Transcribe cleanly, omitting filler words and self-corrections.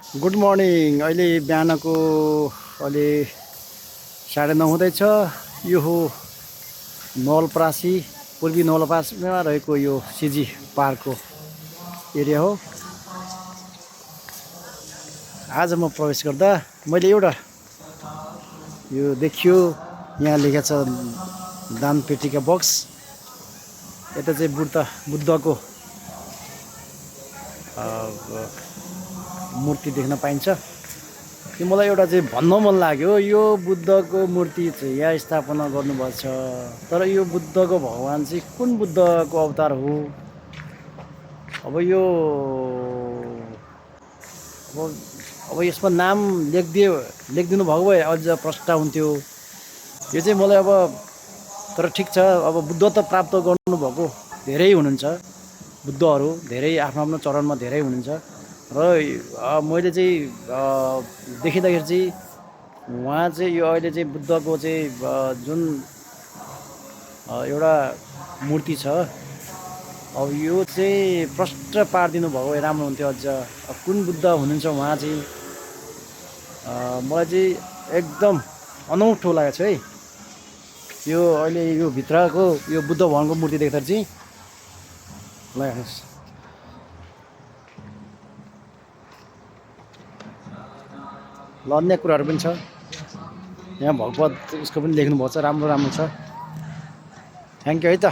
Good morning. अहिले बिहानको अहिले 9:30 हुँदैछ। यो हो नवलपरासी, पूर्वी नवलपरासीमा रहेको यो सिजी पार्कको एरिया हो। आज म प्रवेश गर्दा मैले एउटा यो देखियो, यहाँ लेखेको छ दानपेटीका बक्स। यता चाहिँ बुद्धको मूर्ति देख्न पाइन्छ। यो मलाई एउटा चाहिँ भन्न मन लाग्यो, यो बुद्धको मूर्ति चाहिँ यहाँ स्थापना गर्नुपर्छ, तर यो बुद्धको भगवान चाहिँ कुन बुद्धको अवतार हो? अब यो अब यसमा नाम लेखिदिनु भएको भए अझ प्रष्ट हुन्थ्यो। यो चाहिँ मलाई अब, तर ठिक छ, अब बुद्धत्व प्राप्त गर्नुभएको धेरै हुनुहुन्छ, बुद्धहरू धेरै आफ्नो आफ्नो चरणमा धेरै हुनुहुन्छ। र मैले चाहिँ देखिँदाखेरि चाहिँ उहाँ चाहिँ यो अहिले चाहिँ बुद्धको चाहिँ जुन एउटा मूर्ति छ, अब यो चाहिँ प्रष्ट पारिदिनु भएको भए राम्रो हुन्थ्यो। अझ कुन बुद्ध हुनुहुन्छ उहाँ चाहिँ, मलाई चाहिँ एकदम अनौठो लागेको छ है। यो अहिले यो भित्रको यो बुद्ध भगवानको मूर्ति देख्दा चाहिँ ल हेर्नुहोस्, ल अन्य कुराहरू पनि छ यहाँ। भगवत उसको पनि लेख्नुभएको छ, राम्रो राम्रो छ। थ्याङ्क यू है त।